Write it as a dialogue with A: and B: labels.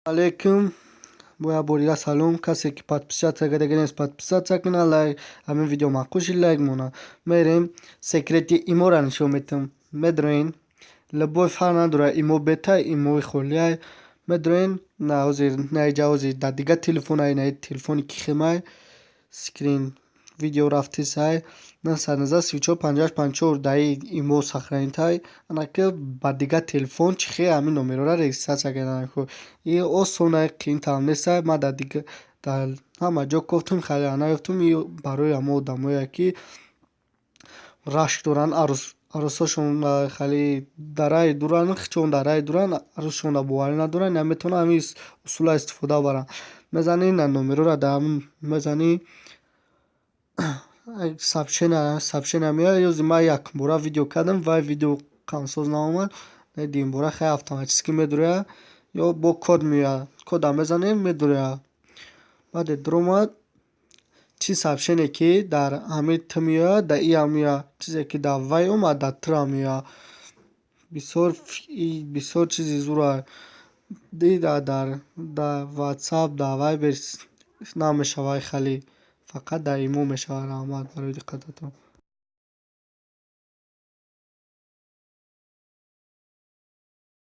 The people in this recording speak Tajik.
A: Алейкум. Бо як бор дига салом. Касе ки подписаться кардаги нест, подписаться кунад, лайк, ҳамин видео маъқул шид, лайк монад. Мерем, секрети имора нишон метам. Медроен, любой, фарқ надорад, имо бета, имои холиай. Медроен, на ҳозир, на иҷа, ҳозир дар дигар телефонай, на телефони ки хемай, скрин видео рафтисай, 919 34 54 даи имо сохранить, анаки ба дигар телефон чӣ хел ҳамин номерҳоро регистрация кардан. И осонай, қиинтам нестай. Ман дар дига дар ҳама ҷо кофтум, хеле наёфтум. И барои ҳамон одамое, ки рашк доранд, арӯсҳошон хеле дар раҳи дуранд, хичон дар раҳи дуранд, арӯсшонро боварӣ надоранд, наметавонанд ҳамин усулро истифода баранд. Мезанӣ на номерҳоро, дар мезанӣ, сообщение меояд. Ёзи ман якумбора видео кардам, вай видео қамсоз наомад. Дуюмбора хеле автоматически медурояд ё бо код меояд, кода мезанем, медурояд. Баъде дуромад, чӣ сообщение ки дар ҳамин т меояд, дар иам меояд, чизе ки дар вай омад, дар трам меояд. Бисёр бисёр чизи зура дида, дар Ватсап, дар Вайбер намешавад, хеле фақат дар имо мешавад. Раҳмат барои диққататон.